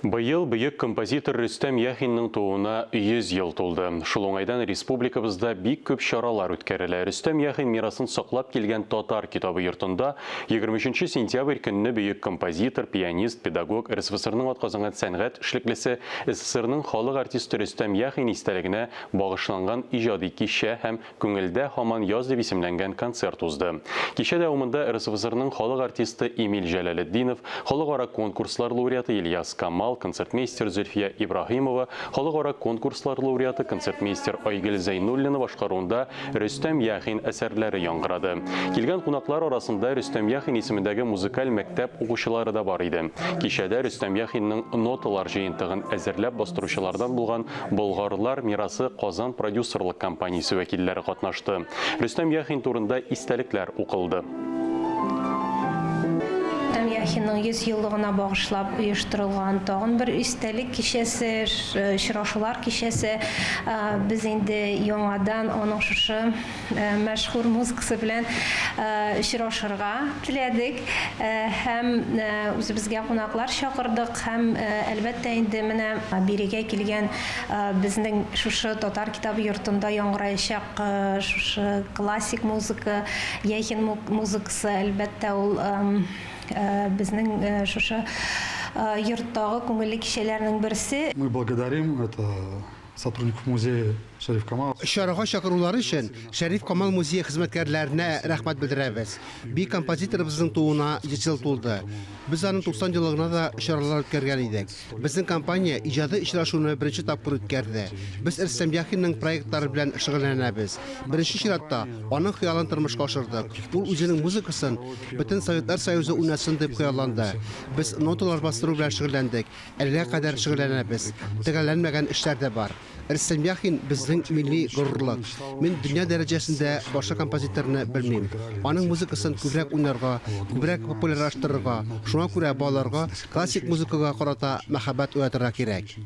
Быел бөек композитор Рөстәм Яхинның тууына 100 ел тулды. Шул уңайдан республикабызда бик күп чаралар үткәрелә. Рөстәм Яхин мирасын саклап килгән Татар китабы йортында 23 сентябрь көнне бөек композитор, пианист, педагог, РСФСРның атказанган сәнгать эшлеклесе, СССРның халык артисты Рөстәм Яхин истәлегенә багышланган иҗади кичә һәм Күңелдә һаман яз дип исемләнгән концерт узды. Кичә дәвамында РСФСРның халык артисты Эмиль Җәләлетдинов, халыкара конкурслар лауреаты Ильяс Камал, концертмейстер Зөлфия Ибраһимова, халыкара конкурслар лауреаты, концертмейстер Айгөл Зәйнуллина башкаруында Рөстәм Яхин әсәрләре яңгырады. Килгән кунаклар арасында Рөстәм Яхин исемендәге музыкаль мәктәп укучылары да бар иде. Кичәдә Рөстәм Яхинның ноталар җыентыгын әзерләп бастыручылардан булган Болгарлар мирасы Казан продюсерлык компаниясе вәкилләре катнашты. Рөстәм Яхин турында истәлекләр укылды. Рөстәм Яхинның 100 еллыгына багышлап оештырылган тагын бер истәлек кичәсе, очрашулар кичәсе. Без инде яңадан аның шушы мәшһүр музыкасы белән очрашырга теләдек һәм үзебезгә кунаклар чакырдык һәм, әлбәттә инде, менә бирегә килгән безнең шушы Татар китабы йортында яңгыраячак шушы классик музыка, Яхин музыкасы, әлбәттә, ул безнең шушы йорттагы күңелле кичәләрнең берсе. Мы благодарим это сотрудников музея Шәриф Камал. Чарага чакырулары өчен Шәриф Камал музее хезмәткәрләренә рәхмәт белдерәбез. Бөек композиторыбызның тууына 100 ел тулды. Без аның 90 еллыгына да чаралар үткәргән идек. Безнең компания иҗади очрашуны беренче тапкыр үткәрде. Без Рөстәм Яхинның проектлары белән шөгыльләнәбез. Беренче чиратта, аның хыялын тормышка ашырдык. Ул үзенең музыкасын бөтен Советлар Союзы уйнасын дип хыялланды. Без ноталар бастыру белән шөгыльләндек. Әлегә кадәр шөгыльләнәбез. Төгәлләнмәгән эшләр дә бар. Рөстәм Яхин, безнең милли горурлык. Мин дөнья дәрәҗәсендә башка композиторны белмим. Аның музыкасын күбрәк уйнарга, күбрәк популярлаштырырга, шуңа күрә балаларга классик музыкага карата мәхәббәт уятырга кирәк.